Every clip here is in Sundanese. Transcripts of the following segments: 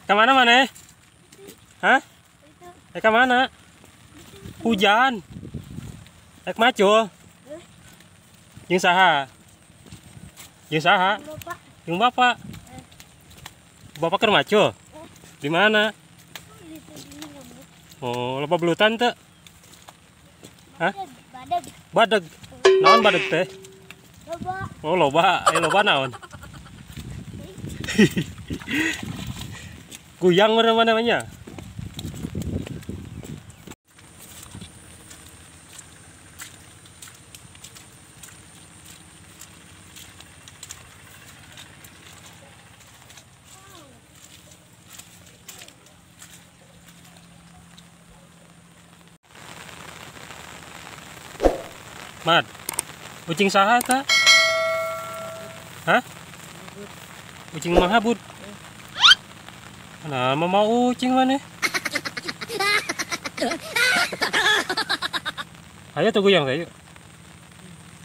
Kemana mana? Hah? Kemana? Hujan. Rek macul. Jeung saha? Jeung saha? Jeung bapak. Bapak keur macul? Di mana? Oh, loba belutan teu? Hah? Badeg. Badeg. Naon badeg teh? Loba. Oh, loba. Loba naon? Guyang mana namanya? Mad, ucing saha ta? Hah? Ucing mahabud. Nah, mau ucing mana? Ayo tuh goyang, ayo.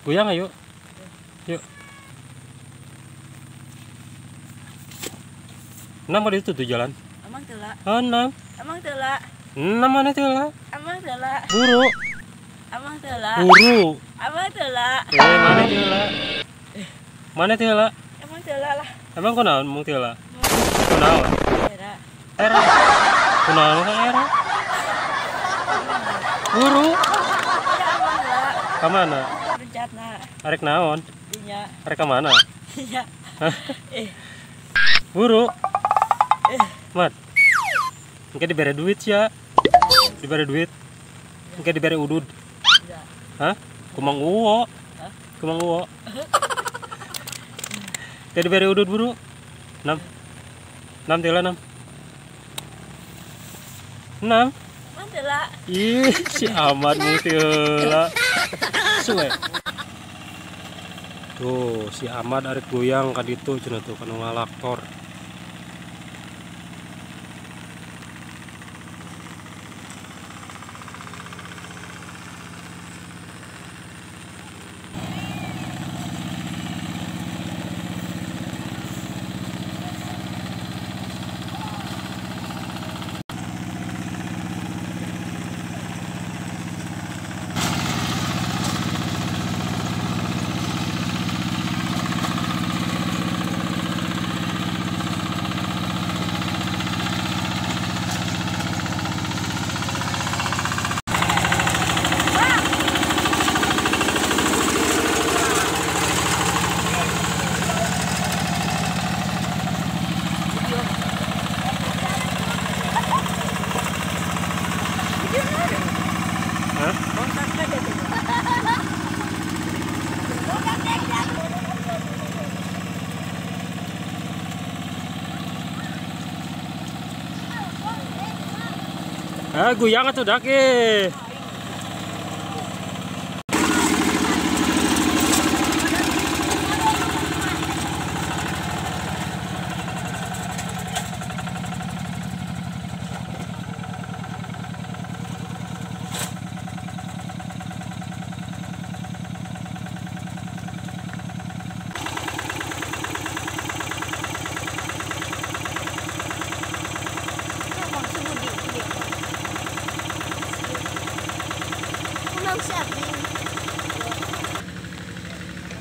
Goyang ayo. Yuk. Enam pada itu tuh jalan. Emang tela. Oh, enam. Emang tela. Enam mana tela? Emang tela. Buru. Emang tela. Buru. Emang tela. Mana tela? Mana tela? Emang tela lah. Emang kau naon mung tela? Kau naon? Era. Era. Kau naon ka era? Buru. Ka mana? Rencana. Arek naon? Dinya. Arek ka mana? Iya. Buru. Mat. Engke dibere duit ya. Dibere duit. Engke dibere udud. Hah? Kumang uwo. Kumang uwo. Engke dibere udud buru. 6. 6 tela 6. 6. Tela. Ih, si Ahmad mutila. Suwe. Tuh, si Ahmad arek goyang ka ditu cenah tuh kana ngalaktor. Hah? Ah, goyang atuh dak eh.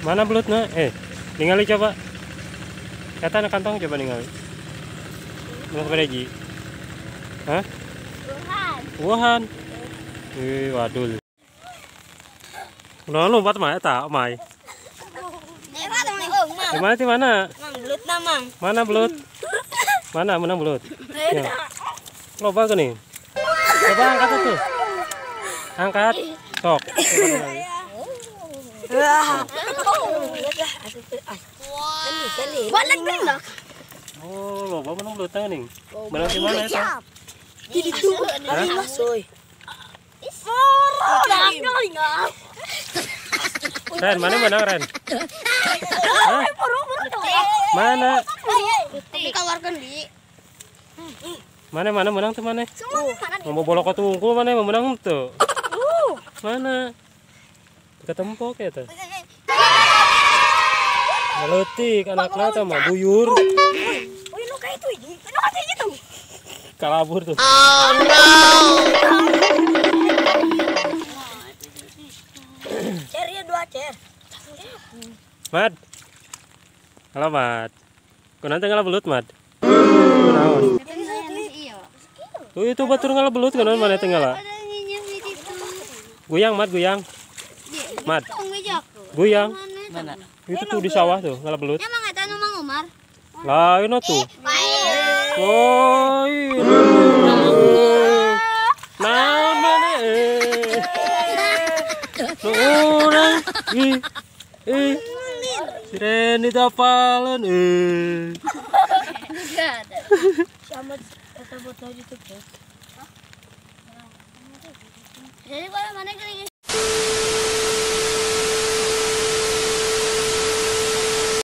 Mana belutnya? Ningali coba. Kata anak kantong coba ningali. Mana sepeda? Hah? Wuhan. Wuhan. Wih, waduh. Udah lompat mah eta, mai. Di mana di mana? Mang belut na, Mang. Mana belut? Mana menang belut? Ya. Loba geuning. Coba angkat tuh. Angkat. Sok. Oh, loba menang belut nih. Menang di mana eta? Di ditu. Ren, mana menang Ren? Hah? Mana? Mana mana menang tuh mana? Mau bolok tungku mana mau menang tuh? Mana? Ketempok ya tuh. Meletik anaknya tuh mah buyur. Kalabur tuh. Oh no. Cer ya 2 cer. Mat. Halo Mat. Kunaon teh ngala belut Mat? Kunaon? Tuh itu batur ngala belut kunaon maneh teh ngala? Goyang Mat, goyang. Mat. Goyang. Mana? Itu tuh di sawah tuh ngala belut. Emang eta nu Mang Umar? Lain tuh. Oh, naon maneh? Nu urang. Ih. Ih. Si Reni tapaleun eh. Sama eta botol itu. Jadi kalau mana kali